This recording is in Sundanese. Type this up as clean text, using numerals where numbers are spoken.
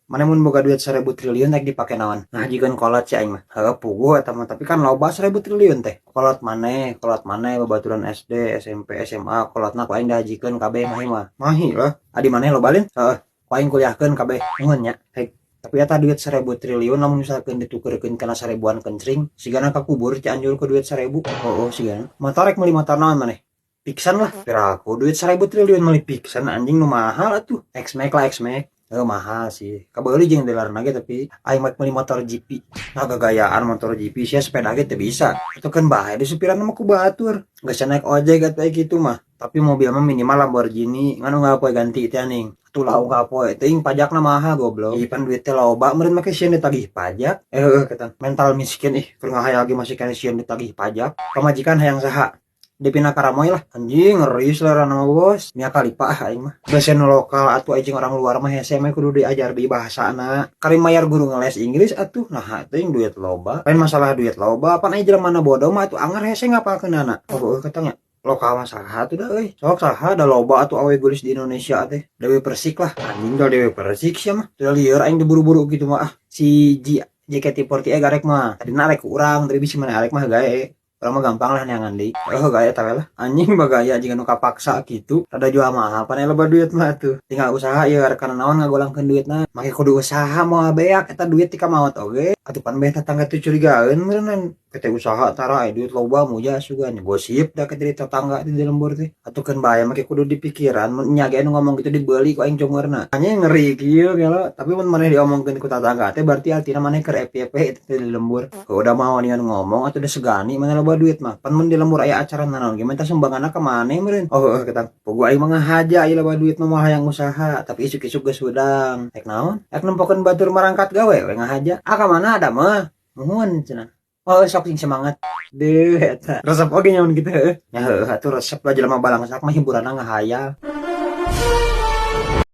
Maneh mun boga duit 1000 triliun, rek dipake naon? Ngahajikeun kolot sih aing mah. Heuh, puguh eta mah, tapi kan loba 1000 triliun teh. Kolot maneh, babaturan SD, SMP, SMA, kolotna ku aing dihajikeun kabeh, mahi mah. Mahi lah. Adi maneh loba lin? Heeh. Ku aing kuliahkeun kabeh. Nuhun nya. Hek. Tapi eta duit 1000 triliun lamun misalkeun ditukerkeun kana sarebuan kencring, sigana kakubur Cianjur ku duit 1000. Oh, sigana. Motor, rek meuli motor naon maneh? Vixion lah. Piraku duit 1000 triliun meuli Vixion, anjing, nu mahal atuh. X-Max lah, X-Max. Oh, mahal sih. Kabeuli jeung dealer ge, tapi aing mah meuli motor GP. Nah, gagayaan motor GP sia, sepeda ge teu bisa. Itu kan bahaya di supiran mah ku batur. Geus naik ojek atuh kitu mah. Tapi mobil mah minimal Lamborghini, ngan unggal poe ganti teh ning. Atuh lah, unggal poe teuing, pajakna mahal, goblok. Ih, pan duit teh loba meureun, make sieun ditagih pajak. Eh, heueuh, kata mental miskin ih, keur ngahayal ge masih keneh sieun ditagih pajak. Pamajikan hayang saha? Devina Karamoy lah. Anjing, ngeri selera nama bos. Mia Khalifa ah aing mah. Geus nu lokal atuh, jeung orang luar mah hese mah, kudu diajar di bahasana. Kari mayar guru ngeles Inggris atuh. Nah, teuing duit loba. Lain masalah duit loba, pan aya jelema bodoh mah atuh anger hese ngapalkeunana. Oh, katanya lokal mah saha atuh dah euy? Sok saha da, loba atuh awe geulis di Indonesia teh. Dewi Persik lah. Anjing, dah Dewi Persik sia mah. Teu lieur aing diburu-buru gitu mah ah. Si G JKT48 garek mah. Tadina arek ku urang, tapi bisi maneh arek mah gae. Urang mah gampang lah neangan deui. Oh, gaya ta lah. Anjing, bagaya jiga nu kapaksa kitu. Rada jual mahal pan loba duit mah tuh. Tinggal usaha ieu, rek kana naon ngagolangkeun duitna. Make kudu usaha, moal beak eta duit tika maot oge. Atuh pan beh tetangga teh curigaeun meureunnan. Kete usaha tara aya duit loba muja sugan gosip da ke dari tetangga di lembur teh. Atuh keun bae, make kudu dipikiran mun nya ge nu ngomong gitu dibeuli ku aing congorna. Anjing, ngeri kieu gelo, tapi mun maneh diomongkeun ku tetangga teh berarti artina maneh keur FYP itu teh di lembur. Udah mau nian ngomong atuh, udah segani maneh loba duit mah. Pan mun di lembur aya acara naon ge minta sumbanganna ka maneh meureun. Oh, heueuh, kita puguh aing mah ngahaja ieu loba duit mah, moal hayang usaha, tapi isuk-isuk geus hudang. Rek naon? Rek nempokeun batur marangkat gawe we ngahaja. Ah, ka mana ada mah? Nuhun cenah. Oh, sok sing semangat. Deuh, eta. Resep oge nyamun kitu heueuh. Nya heueuh atuh, resep lah, jelema balangsak mah hiburanna ngahayal.